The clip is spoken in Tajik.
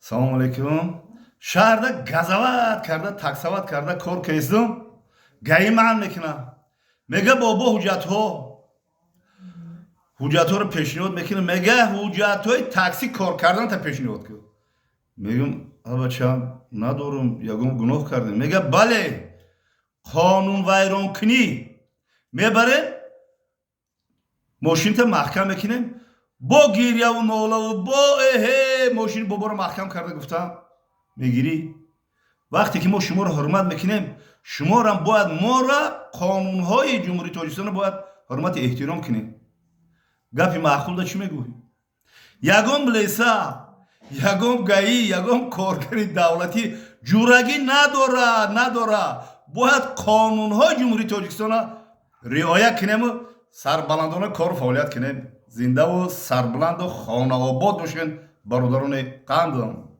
Салому алейкум. Шаҳрда газовать карда, таксовать карда кор кардам. ГАИ ман мекунам, мега: «Бобо, ҳуҷҷатҳо». Ҳуҷҷатҳоро пешниҳод мекунам, мега: «Ҳуҷҷатҳои такси кор карданта пешниҳод кун». Мегӯм: «Абачам, надорум, ягон гуноҳ кардем?» Мега: «Бале, қонунвайронкунӣ. Мебарем, мошинта маҳкам мекунем». Бо гирьяву нолаву бо эҳе мошини боборо маҳкам карда гуфтам: «Мегирӣ, вақте ки мо шуморо ҳурмат мекунем, шуморам бояд мора, қонунҳои Ҷумҳурии Тоҷикистонро бояд ҳурмати эҳтиром кунем». Гапи маъқулда чӣ мегӯӣ? Ягон леса, ягон ГАИ, ягон коргари давлатӣ ҷурагӣ надора, надора. Бояд қонунҳои Ҷумҳурии Тоҷикистонро риоя кунему сарбаландона кору фаъолият кунем. Зиндаву сарбаланду хонаобод бошед, бародарони қандам.